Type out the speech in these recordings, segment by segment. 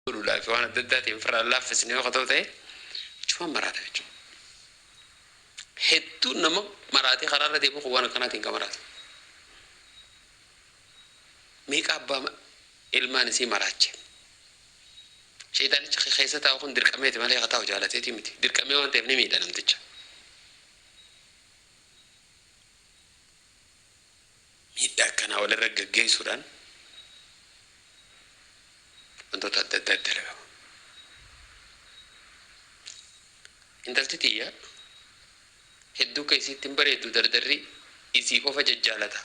Godhuudhaa fi waan adda addaatiin ofirraa laaffisne yoo ta'u ta'e achumaan maraata jechuudha. Hedduu nama maraatee karaarra deemu kun waan akkanaatiin kan maraatu. Meeqa abbaa ilmaan isii maraache. Sheeyxaanichi keessa taa'u kun dirqameeti malee ka taa'u jaalateeti miti. Dirqamee waan ta'eef ni miidha namticha. Miidhaa akkanaa walirra gaggeessuudhaan wantoota adda addaa dalagama. Intalti tiyya hedduu akka isiitti hin bareeddu, dardarri isii qofa jajjaalata.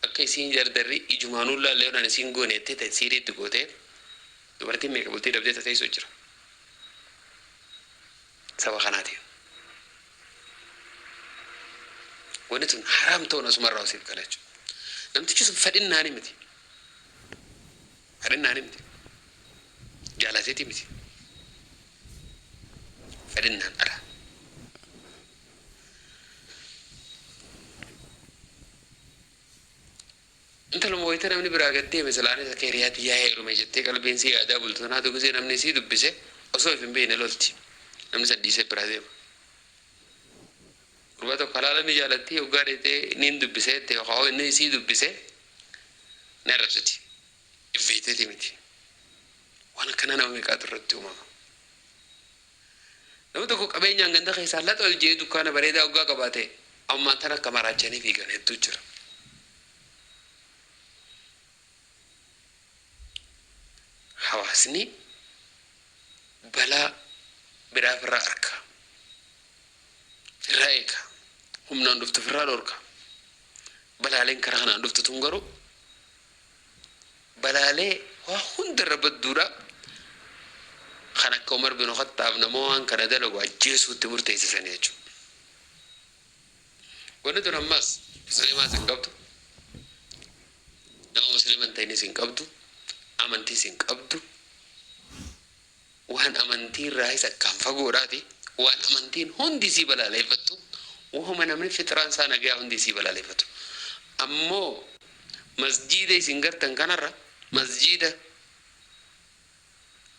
Akka isiin dardarri ijumaanuu laallee yoonaan isiin goone jettee ta'e siirii itti gootee dubartiin meeqa bultii dhabdee tateessuu jira. Saba kanaatiin. Wanni tun haraam ta'uun asumarraa osiif gala jechuudha. Namtichi sun fedhinnaani miti. Fedhinnaani miti. Jaalateetii miti. Fedhinnaan ala. Intaluma wayita namni biraa gad deeme silaanis akka hiriyaa tiyyaa heerume jettee qalbiin sii yaadaa bultu tanaatu gizee namni isii dubbise osoo if hin beeyne lolti. Namni san dhiisee biraa deema. Gurbaa tokko halaala ni jaalatti, hoggaa dheeyxee niin dubbise jette yookaa hoo inni isii dubbise ni arrabsiti. If beeyteetii miti. Waan akkanaa nama meeqaatu irratti uumama. Nama tokko qabeenyaan ganda keessaa laxa ol je'ee dukkaana bareedaa hoggaa qabaate ammaan tana akka maraachanii fiigan hedduu jira. Hawaasni balaa biraa firraa arka. Firraa eega. Humnaan dhuftu firraa dhorka. Balaaleen karaa kanaan dhuftu tun garuu balaalee waa hundarra badduudha. Kan akka Umar bin Khattaab nama waan kana dalagu ajjeesuutti murteessisanii jechuudha. Wanni tun ammas musliimaas hin qabdu, nama muslima hin ta'inis hin qabdu, amantiis hin qabdu, waan amantii irraayis akkaan fagoodhaati, waan amantiin hundi isii balaaleeffattu, wahuma namni fixraan isaa nagayaa hundi isii balaaleeffatu. Ammoo masjiida isin gartan kanarra masjiida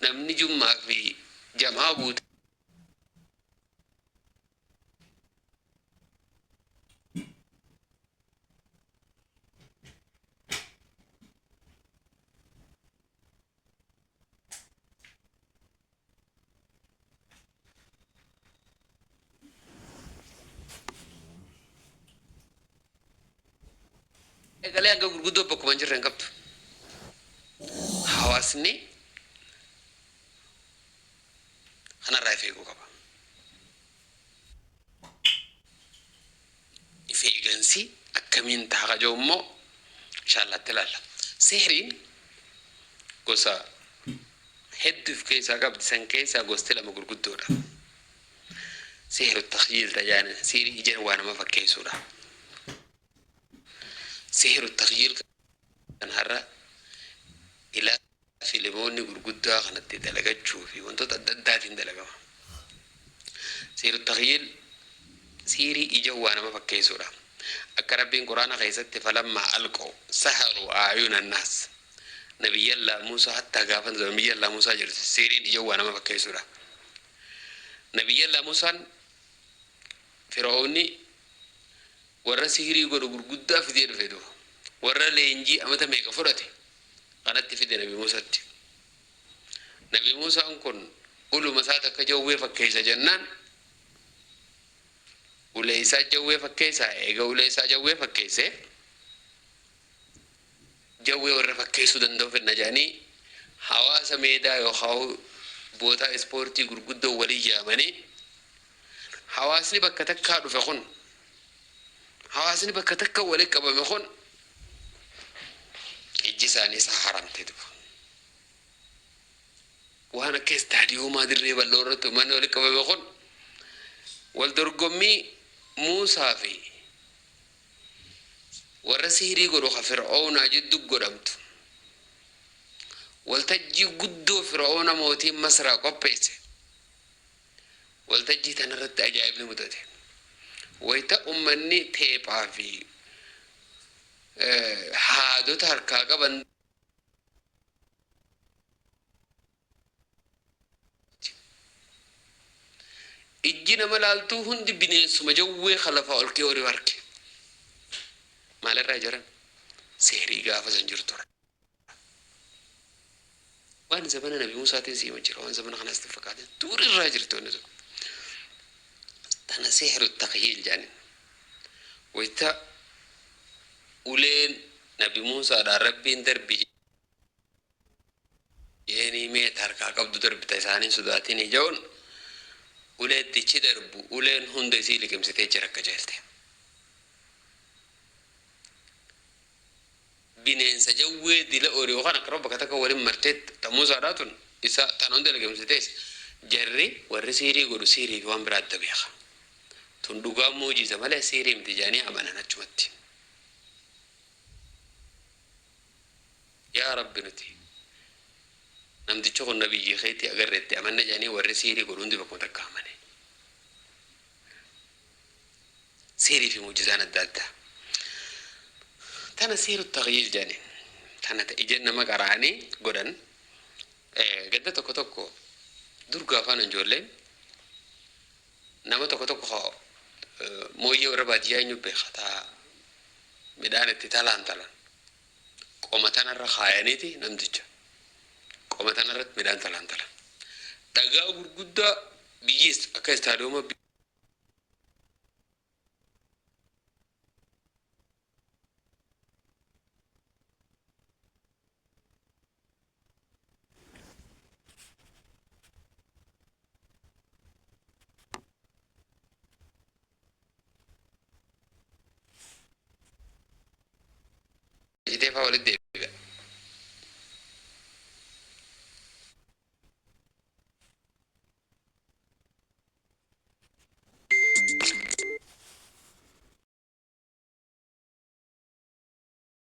namni jummaa fi jam'aa guute eegalee hanga gurguddoo bakkuma hin jirre hin qabdu. Hawaasni kanarraa if eeguu qaba. If eegansi akkamiin taha ka jedhu immoo inshallah itti ilaalla. Sihriin gosa hedduu if keessaa qabdi, san keessaa gosti lama gurguddoodha. Sihru takhyiil ta jedhan sihrii ija waa nama fakkeessuudha. Sihru takhyiil kan har'a ilaa Filimoonni gurguddaa kanatti dalagachuu fi wantoota adda addaatiin dalagama. Sihru takhyiil sihrii ija waa nama fakkeessuudha. Akka Rabbiin Qur'aana keessatti falammaa alqaw saharuu a'yuna naas Nabiyyallaa Muusaa hattaa gaafa Nabiyyallaa Muusaa jirti sihriin ija waa nama fakkeessuudha. Nabiyyallaa Muusaan Fir'aawni warra sihrii godhu gurguddaa fidee dhufe duuba. Warra leenjii amata meeqa fudhate kanatti fide Nabi Muusatti. Nabi Muusaan kun uluma isaa takka jawwee fakkeessa jennaan ulee isaa jawwee fakkeessa, eega ulee isaa jawwee fakkeesse jawwee warra fakkeessuu danda'u fidna jedhanii hawaasa meedaa yookaan bootaa ispoortii gurguddoo walii yaamanii hawaasni bakka takkaa dhufe kun, hawaasni bakka takka walitti qabame kun ijji isaanii saharamte duba. Waan akka istaadiyoomaa dirree bal'oo irratti uummanni walitti qabame kun wal dorgommii Muusaa fi warra sihrii godhu ka Fir'oownaa jiddu godhamtu. Waltajjii guddoo Fir'oowna mootiin Masraa qopheesse. Waltajjii tanarratti ajaa'ibni mudate. Wayta ummanni teephaa fi haadota harkaa qaban. Ijji nama laaltuu hundi bineensuma jawwee ka lafaa ol ka'ee ori'u arke. Maalirraa jaran? Sihrii gaafa san jirturra. Waan zabana Nabi Muusaatiin si hima jira. Waan zabana kanaas itti hin fakkaatin. Dur irraa jirti wanni tun. Tana sihru takhyiil jedhaniin. Wayta uleen Nabi Muusaadhaan Rabbiin darbi je'eenii mee ta harkaa qabdu darbi ta isaanii hin sodaatinii je'uun uleettichi darbu uleen hunda isii liqimsitee jara qajeelte. Bineensa jawwee dila ori'u kana qaroo bakka takka walin martee ta Muusaadhaa tun isa tana hunda liqimsitees jarri warri sihrii godhu sihrii fi waan biraa adda beeka. Tun dhugaan mu'jiza malee sihrii miti je'anii amanan achumatti. Yaa Rabbi nuti namtichi kun nabiyyii keeti agarre itti amanne jedhanii warri sihrii godhu hundi bakkuma takka amane. Sihrii fi mu'jizaan adda adda. Tana sihru takhyiil jedhaniin. Tana ta ija nama qara'anii godhan. Ganda tokko tokko dur gaafaan ijoolleen nama tokko tokko ka mooyyee warra baadiyyaa eenyu beeka ta midhaan itti talaan talan qoma tanarra kaayaniiti namticha qoma tanarratti midhaan talaan talan. Dhagaa gurguddaa biyyiis akka istaadiyooma jitee faa walitti.